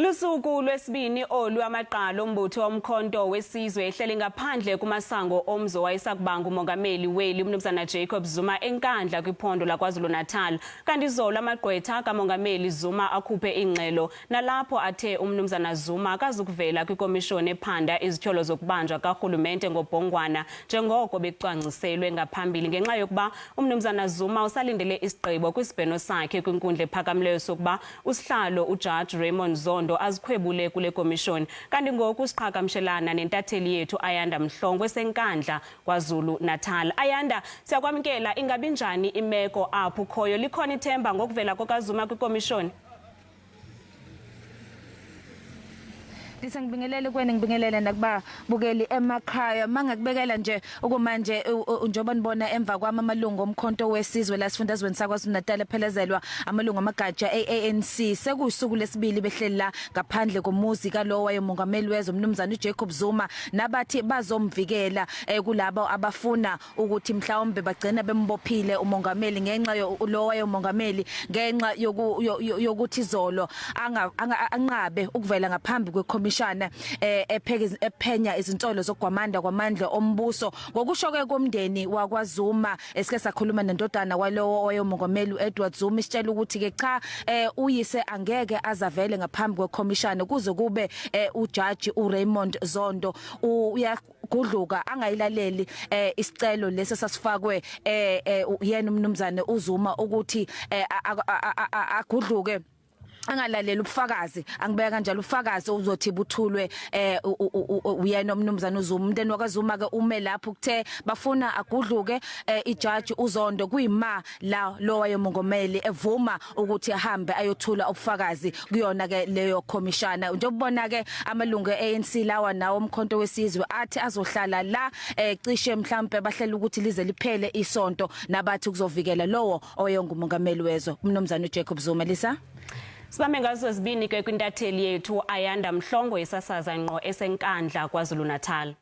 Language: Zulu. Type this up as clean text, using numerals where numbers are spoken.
Lusuku lwesibini olu amaqalo ombutho womkhonto wesizwe ehleli ngaphandle kumasango omzi owayesakubanga umongameli weli umnumzana Jacob Zuma eNkandla kwiphondo laKwaZulu-Natal. Kanti izolo amagqwetha kamongameli Zuma akhuphe ingxelo nalapho athe umnumzana Zuma akazukuvela kwikomishoni ephanda izityholo zokubanjwa karhulumente ngobhongwana njengoko bekucwangciselwe ngaphambili ngenxa yokuba umnumzana Zuma usalindele isigqibo kwisibheno sakhe kwinkundla ephakamileyo sokuba usihlalo uJaji Raymond Zondo azikhwebule kule komishoni. Kanti ngoku siqhagamshelana nentatheli yethu Ayanda Mhlongo eseNkandla KwaZulu Natal. Ayanda, siyakwamkela, ingabi njani imeko apho ukhoyo? Likhona ithemba ngokuvela kokaZuma kwikomishoni? Lisa, ngibingelele kuwena, ngibingelele nakubabukeli emakhaya. Mangakubekela nje okumanje, njengoba nibona emva kwami amalungu omkhonto wesizwe la sifundazweni saKwaZulu Natal ephelezelwa amalungu amagatsha eANC, sekuyusuku lesibili behleli la ngaphandle komuzi kalowo wayemongameli wezwe umnumzana uJacob Zuma, nabathi bazomvikela kulabo abafuna ukuthi mhlawumbe bagcina bembophile umongameli ngenxa lo wayemongameli ngenxa yokuthi izolo anqabe ukuvela ngaphambi kwekhomishana epheke ephenya izinsolo zokugwamanda kwamandla ombuso. Ngokusho ke komndeni wakwaZuma, esike sakhuluma nendodana kwalowo owayemongameli uEdward Zuma, isitshela ukuthi ke cha, uyise angeke azavele ngaphambi kwekhomishana kuze kube ujaji uRaymond Zondo uya gudluka angayilaleli isicelo lesi sasifakwe yena umnumzane uZuma ukuthi agudluke angalaleli ubufakazi. Angibeka kanjalo, ubufakazi uzothi buthulwe uyena umnumzana uZuma. Umndeni wakaZuma ke ume lapho kuthe bafuna agudluke ijaji uZondo, kuyima la lo wayemongameli evuma ukuthi ahambe ayothula ubufakazi kuyona ke leyo khomishana. Njengobona ke amalungu eANC lawa nawo umkhonto wesizwe athi azohlala la cishe mhlambe bahlela ukuthi lize liphele isonto, nabathi kuzovikela lowo oyengumongameli wezwe umnumzana uJacob Zuma. Lisa. Sibambe ngazo zibini ke kwintatheli yethu Ayanda Mhlongo esasaza ngqo eseNkandla KwaZulu Natal.